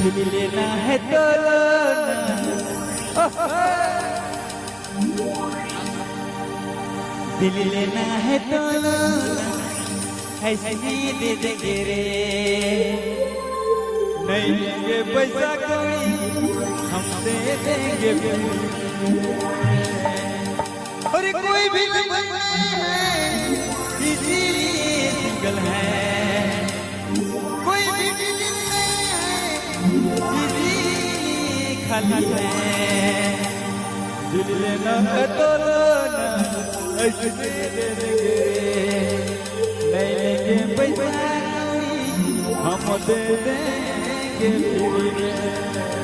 दिल लेना है तो लो ना। ओहो। दिल लेना है तो लो ना, ऐसे ही दे देंगे रे। नहीं लेंगे पैसा कौड़ी, हम दे देंगे फ्री। और कोई भी नंबर नहीं है, इसीलिए सिंगल है। कोई भी दिल नहीं है, इसीलिए खाली है। दिल लेना है तो लो ना, ऐसे दे देंगे रे। नहीं लेंगे पैसा कौड़ी, हम दे देंगे फ्री में।